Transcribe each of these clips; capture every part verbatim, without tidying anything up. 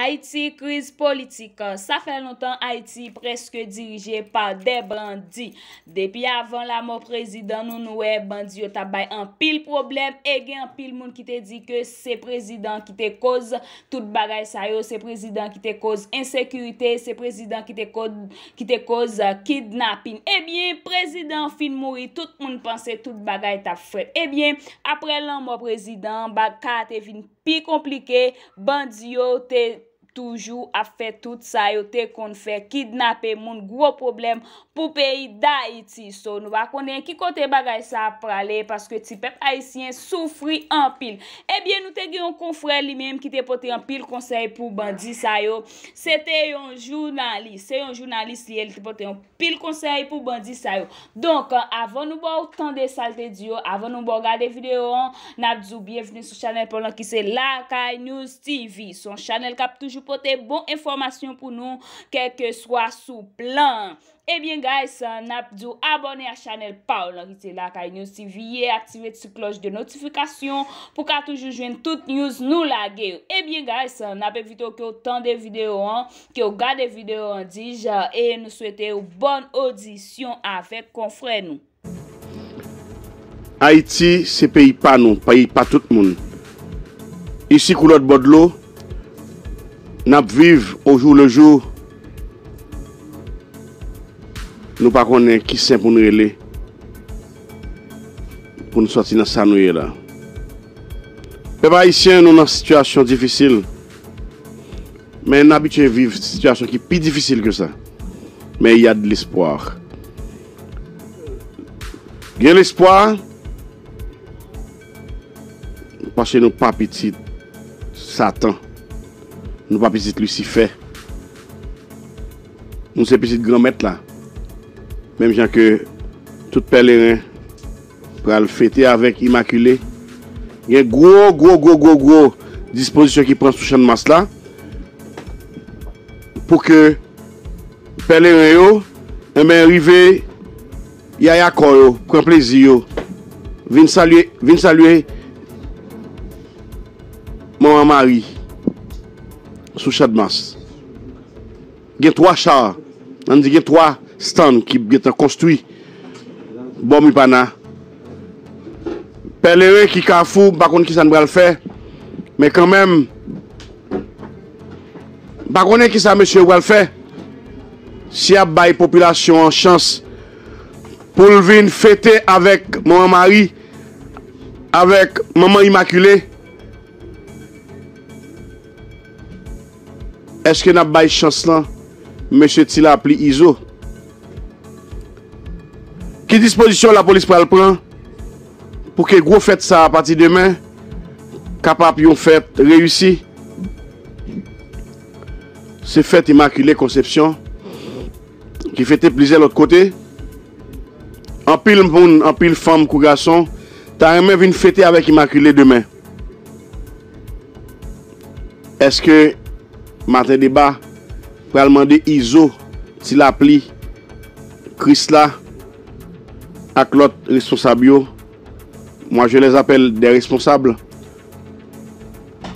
Ayiti, kriz politik. Sa fè lontan Ayiti prèske dirije pa de bandi. Depi avan lanmò prezidan nou, nou wè bandi yo t ap bay anpil pwoblèm e gen anpil moun ki te di ke se prezidan ki te koz tout bagay sa yo, se prezidan ki te koz ensekirite, se prezidan ki te koz, ki te koz, eh, kidnapin. Ebyen, prezidan an fin mouri, tout moun panse tout bagay t ap fèt. Ebyen, apre lanmò prezidan an, bagay te vin pi konplike, bandi yo te toujou ap fè tout sa yo te konn fè, kidnape moun, gwo pwoblèm pou peyi Dayiti. So, nou pa konnen ki kote bagay sa ap prale, paske ti pèp ayisyen soufri anpil. Ebyen, nou te gen yon konfrè li menm ki te pote anpil konsèy pou bandi sa yo. Se te yon jounalis, se yon jounalis li ye, li te pote yon pil konsèy pou bandi sa yo. Donk, avan nou ba w tande sa l te di yo, avan nou ba w gade videyo an, n ap di w byenvni sou chanèl pa w lan ki se Lakay News T V. Se yon chanèl k ap toujou pote bon enfòmasyon pou nou, kèlkeswa sou plan. Ebyen, guys, n ap di w abòne a chanèl pa w lan ki se Lakay News T V e aktive ti klòch de notifikasyon pou w ka toujou jwenn tout news nou lage yo. Ebyen, guys, n ap envite w ke w tande videyo an, ke w gade videyo an, dija, e nou swete w bòn odisyon avèk konfrè nou. Ayiti se peyi pa nou, peyi pa tout moun. Isi kou lòt bò dlo, n ap viv au jour le jour. Nou pa konnen ki sen pou n rele pou n sòti nan sa nou ye la. Pèp ayisyen, nou nan sitiyasyon difisil. Men n abitye viv sitiyasyon ki pi difisil ke sa. Men y a de lespwa. Gen lespwa paske nou pa pitit Satan. Nou pa pitit Lisifè. Nou se pitit Granmèt la. Menm jan ke tout pèleren pral fete avèk Imakile. Gen gwo, gwo, gwo, gwo, gwo dispozisyon ki pran sou Channmas la pou ke pèleren yo, enben, rive yaya kò yo, pran plezi yo, vin salye, vin salye Manman Mari sou Channmas. Gen twa cha, ann di gen twa stand ki gentan konstwi bò Mipana. Pèleren ki Kafou, m pa konn kisa n pral fè, men kanmenm, m pa konnen kisa mesye yo pral fè. Si y ap bay popilasyon an chans pou l vin fete avèk Manman Mari, avèk Manman Imakile, èske n ap bay chans lan mesye Ti Lapli Izo? Ki dispozisyon lapolis pral pran pou ke gwo fèt sa a, apati demen, kapab yon fèt reyisi? Se fèt Imakile Konsepsyon ki fete plizyè lòt kote. Anpil moun, anpil fanm kou gason ta renmen vin fete avèk Imakile demen. Èske Maten Deba pral mande Izo, Ti Lapli, Krisla ak lòt responsab yo, moi je les appelle des responsables,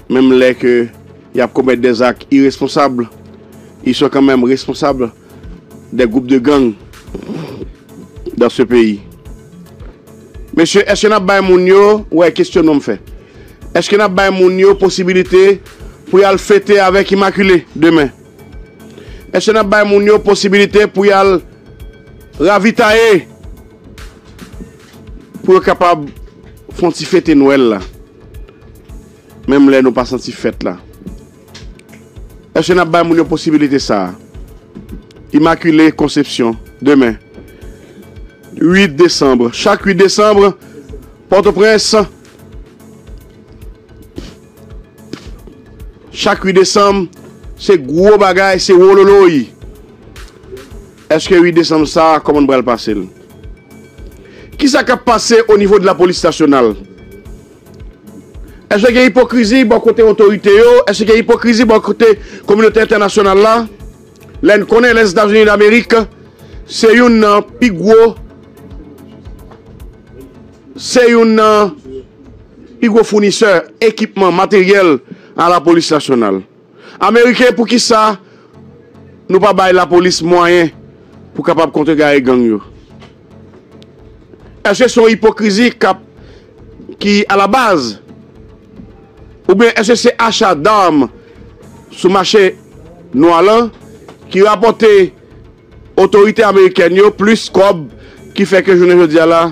menm lè ke y ap komèt des actes irresponsables, ils sont quand même responsables des groupes de gang dans ce pays. Mesye, èske n ap bay moun yo, wè kesyonman m fè, èske n ap bay moun yo posibilite pou y al fete avèk Imakile demen? Èske n ap bay moun yo posibilite pou y al ravitaye, pou yo kapab fè yon ti fete Nwèl la, menm lè nou pa santi fèt la? Èske n ap bay moun yo posibilite sa a? Imakile Konsepsyon, demen, uit desanm. Chak uit desanm, Pòtoprens, chak uit desanm, se gwo bagay, se wololoy. Èske uit desanm sa a, kòman n pral pase l? Kisa k ap pase o nivo de lapolis nasyonal? Èske gen ipokrizi bò kote otorite yo? Èske gen ipokrizi bò kote kominote entènasyonal la? Lè n konnen Lèzetazini Damerik se youn nan pi gwo, se youn nan pi gwo founisè ekipman, materyèl a lapolis nasyonal. Ameriken, poukisa nou pa bay lapolis mwayen pou kapab kontregare gang yo? Èske se yon ipokrizi k ap, ki alabaz? Oubyen èske se acha dam sou mache nwa lan ki rapòte otorite amerikèn yo plis kòb ki fè ke jounen jodi a la,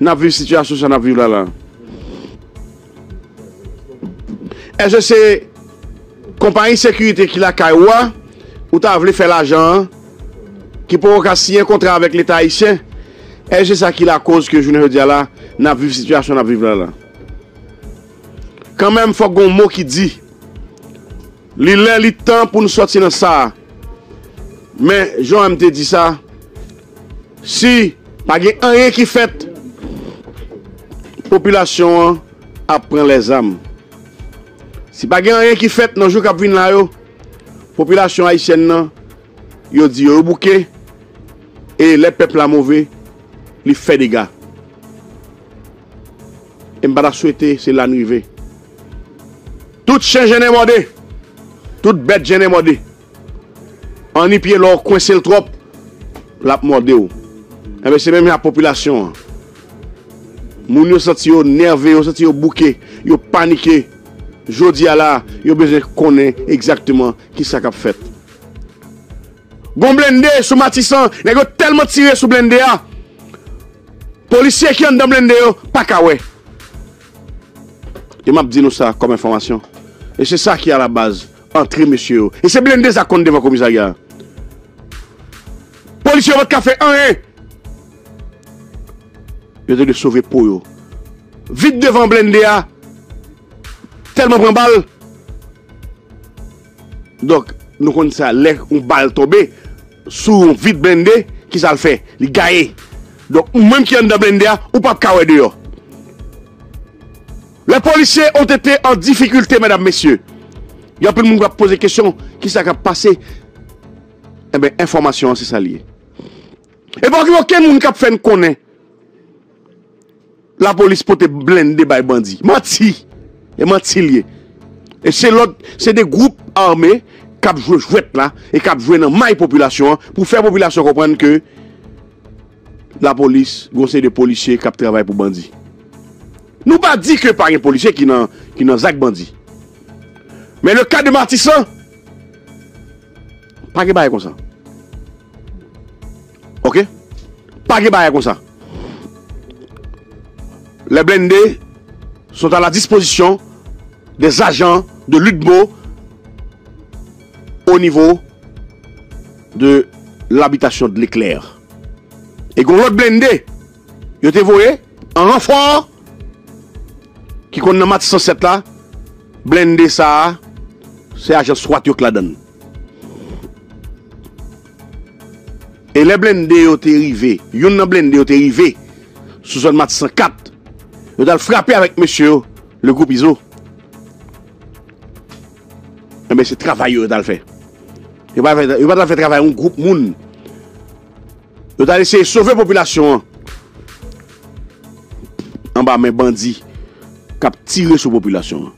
n ap viv sitiyasyon sa n ap viv la la? Èske se konpayi sekirite ki lakay ou a, ou ta vle fè lajan an, ki poko ka siyen kontra avèk Leta ayisyen? Èske se sa ki lakoz ke jounen jodi a la, n ap viv sitiyasyon n ap viv la la? Kanmenm, fòk gon mo ki di, li lè, li tan pou n sòti nan sa a. Men, jan m te di sa, si pa gen anyen ki fèt, popilasyon an ap pran lèzam. Si pa gen anyen ki fèt nan jou k ap vin la yo, popilasyon ayisyèn nan, yo di yo, yo bouke, e lè pèp la move, li fè dega. E m pa ta swete se la n rive. Tout chen jennen mòde. Tout bèt jennen mòde. Anni pye lè w kwense l twòp, l ap mòde w. Enben, se menm jan ak popilasyon an. Moun yo santi yo nève, yo santi yo bouke, yo panike. Jodi a la, yo bezwen konnen egzakteman kisa k ap fèt. Gon blende sou Matisan, nèg yo tèlman tire sou blende a, polisye ki anndan blende yo pa ka wè. E m ap di nou sa kòm enfòmasyon. E se sa ki alabaz antre mesye yo. E se blende sa k konn devan komisarya a. Polisye yo pa t ka fè anyen. Yo te dwe sove po yo. Vit devan blende a, tèlman pran bal. Donk, nou konn sa, lè yon bal tonbe sou yon vit blende, kisa l fè? Li gaye. Donk, ou menm ki anndan blende a, ou p ap ka wè deyò. Les policiers ont été en difficulté, medam, mesye. Gen anpil moun k ap poze kesyon, kisa k ap pase? Enben, enfòmasyon an, se sa l ye. E pa gen okenn moun k ap fè n konnen lapolis pote blende bay bandi. Manti! E manti l ye. E se lòt, se de gwoup ame k ap jwe jwèt la e k ap jwe nan may popilasyon an pou fè popilasyon konprann ke lapolis, gon seri de polisye k ap travay pou bandi. Nou pa di ke pa gen polisye ki nan, ki nan zak bandi. Men le ka de Matisan, pa gen bagay konsa. Oke? Pa gen bagay konsa. Les blindés sont à la disposition des agents de l'udmo au niveau de l'habitation de l'Éclair. E gon lòt blende yo te voye an ranfò ki konn nan Matisan sèt la. Blende sa a, se ajan swat yo k ladan l. E lè blende yo te rive, youn nan blende yo te rive sou zòn Matisan kat, yo t al frape avèk mesye yo, le gwoup Izo. Enben, se travay yo yo t al fè. Yo pa fè, yo pa t al fè travay yon gwoup moun. Yo t al eseye sove popilasyon an anba men bandi k ap tire sou popilasyon an.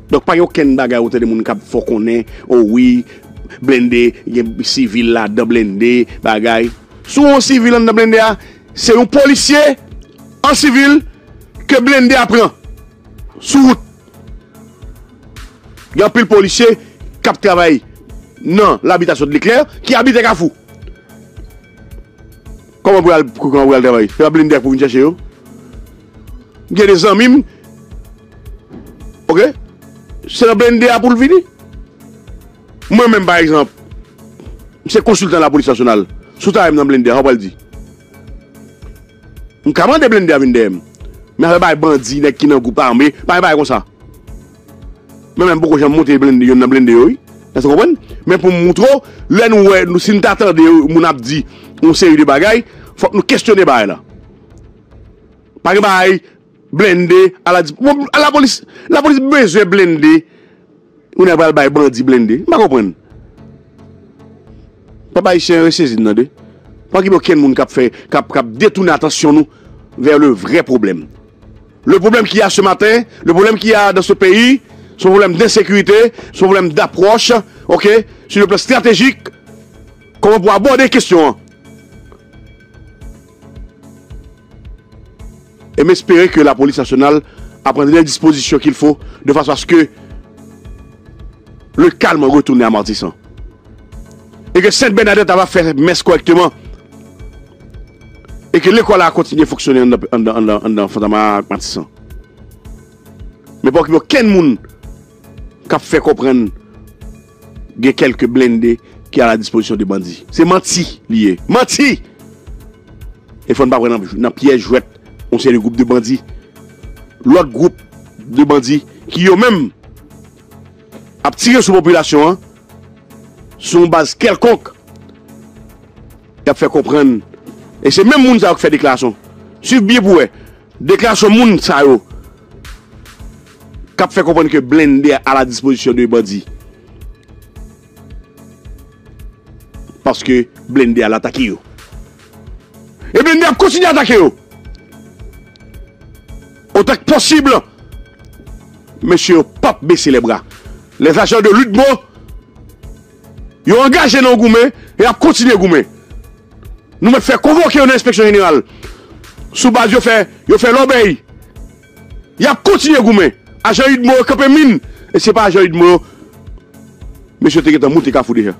Donk, pa gen okenn bagay ou tande moun k ap fè w konnen, o wi, blende, gen sivil ladan blende, bagay. Si w wè yon sivil anndan blende a, se yon polisye an sivil ke blende a pran sou wout. Gen anpil polisye k ap travay nan labitasyon de Leklè ki abite Kafou. Kòman pou y al, kòman pou y al travay? Se pa blende a pou vin chèche yo? Gen de zanmi m, oke? Se nan blende a pou l vini. Mwen menm, pa egzanp, m se konsiltan lapolis nasyonal. Si w ta wè m nan blende a, sa w pral di? M ka mande blende a vin dèyè m. Men afè bay bandi, nèg ki nan gwoup ame, pa gen bagay konsa. Mwen menm poko janm monte blende, youn nan blende yo, wi. Èske w konprann? Men pou m moutre w, lè nou wè, nou, si n ta tande moun ap di yon seri de bagay, fòk nou kesyone bagay la. Pa gen bagay blende, ala di, bon, lapolis, lapolis bezwen blende. Ou nèg pral bay bandi blende. M pa konprann. Pèp ayisyen resezi n tande. Pa okipe okenn moun k ap fè, k ap, k ap detounen atansyon nou vè le vrè pwoblèm. Le problème qu'il y a ce matin, le problème qu'il y a dans ce pays, c'est un problème d'insécurité, c'est un problème d'approche, ok, sur le plan stratégique, comment pour aborder question. E m espere ke lapolis nasyonal a pran les dispositions qu'il faut de façon à ce que le calme retourne à Martissant. E ke Sent Bènadèt ava fè mès kòrèkteman. E ke lekòl la kontinye fonksyone anndan, anndan, anndan, anndan Fantama ak Matisan. Men pa okipe okenn moun k ap fè konprann gen kèlke blende ki a la dispozisyon de bandi. Se manti li ye. Manti! E fò n pa pran nan, nan pyèj jwèt yon seri de gwoup de bandi. Lòt gwoup de bandi ki yo menm ap tire sou popilasyon an sou yon baz kèlkonk. Y ap fè konprann. E se menm moun sa yo k fè deklarasyon. Swiv byen pou wè. Deklarasyon moun sa yo k ap fè konprann ke blende a la dispozisyon de bandi. Paske blende a l atake yo. E blende ap kontinye atake yo. Otan k posib, mesye yo p ap bese lè bra. Les agents de l'UDMO, yo angaje nan goumen e ap kontinye goumen. Nou mèt fè konvoke yo nan enspeksyon jeneral. Sou baz yo fè, yo fè lòbèy. Y ap kontinye goumen. Ajan UDMO yo kanpe min. E se pa ajan UDMO yo. Mesye te gentan moute Kafou deja.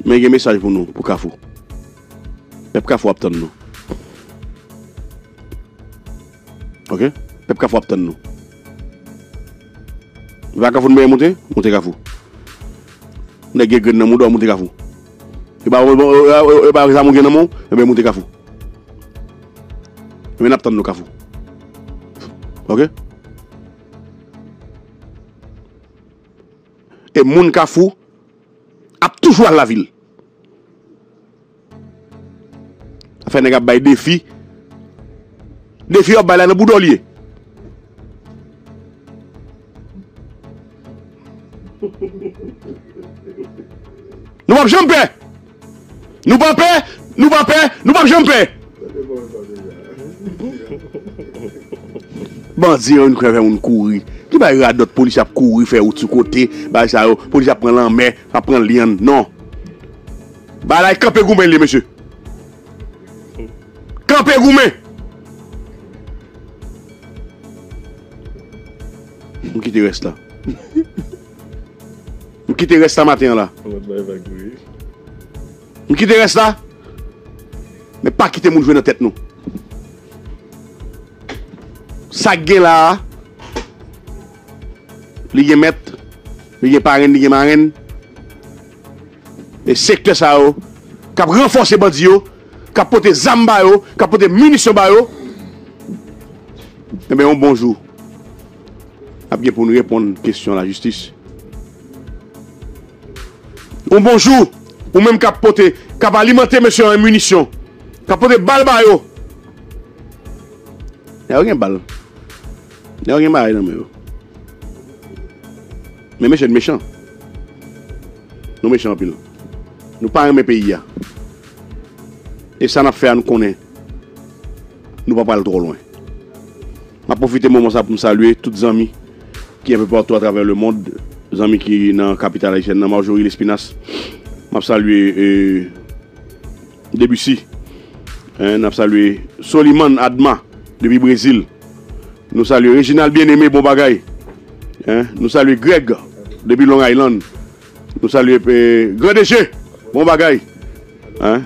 Men gen mesaj pou nou, pou Kafou. Pèp Kafou ap tann nou. Ok? Pèp Kafou ap tann nou. E pa Kafou nou bezwen moute? Moute Kafou. Nèg gen grenn nan mouda w, moute Kafou. E pa, e pa, e pa zam ou gen nan men w, ebyen moute Kafou. Ebyen n ap tann nou Kafou. Ok? E moun Kafou ap toujou al lavil. Afè nèg ap bay defi. Defi yo ap bay la nan bouda w li ye. Nou p ap janm pè. Nou pa pè, nou pa pè, nou p ap janm pè. Bandi yo vin fè moun kouri. Ki bay radòt polisye ap kouri fè wout sou kote, bay sa yo, polisye ap pran lanmè, ap pran lyann. Non. Bagay kanpe goumen li, mesye. Kanpe goumen. M kite rès la. M kite rès la maten an la. M kite rès la. Men pa kite moun jwe nan tèt nou. Sa k gen la a, li gen mèt, li gen parenn, li gen marenn. E sektè sa yo k ap ranfòse bandi yo, k ap pote zam ba yo, k ap pote minisyon ba yo, ebyen, yon bon jou, n ap gen pou n reponn kesyon lajistis. Yon bon jou, ou menm k ap pote, k ap alimante mesye an minisyon, k ap pote bal ba yo. Nèg yo gen bal. Nèg yo gen bagay nan men yo. Men mesye n mechan. Nou mechan anpil. Nou pa renmen peyi a. E sa n ap fè a, nou konnen nou pa pral twò lwen. M ap pwofite moman sa pou m salye tout zanmi ki enpe patou atravè lemonn, zanmi ki nan kapital ayisyèn nan, Marjorie Lespinasse. M ap salye, e, Debussy. Hein, n ap salye Soliman Adma depi Brezil. Nou salye Reginald Bien-Aimé, bon bagay. Hein, nou salye Greg depi Long Island. Nou salye, eh, Grand D G, bon bagay. Hein?